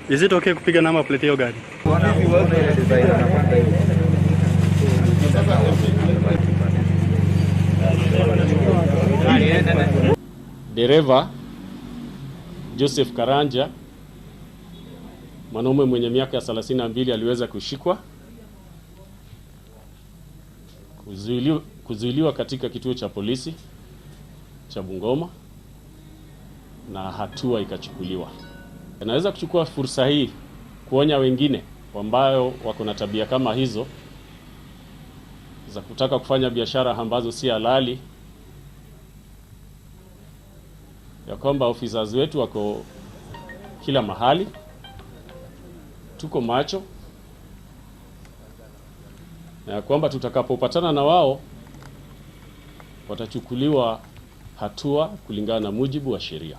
Is it okay kupiga namba plate hiyo gari? Dereva Joseph Karanja, mwanaume mwenye miaka ya 32, aliweza kushikwa, kuzuiliwa katika kituo cha polisi cha Bungoma na hatua ikachukuliwa. Naweza kuchukua fursa hii kuonya wengine ambayo wako na tabia kama hizo za kutaka kufanya biashara ambazo si halali, ya kwamba officers wetu wako kila mahali, tuko macho, na ya kwamba tutakapopatana na wao watachukuliwa hatua kulingana na mujibu wa sheria.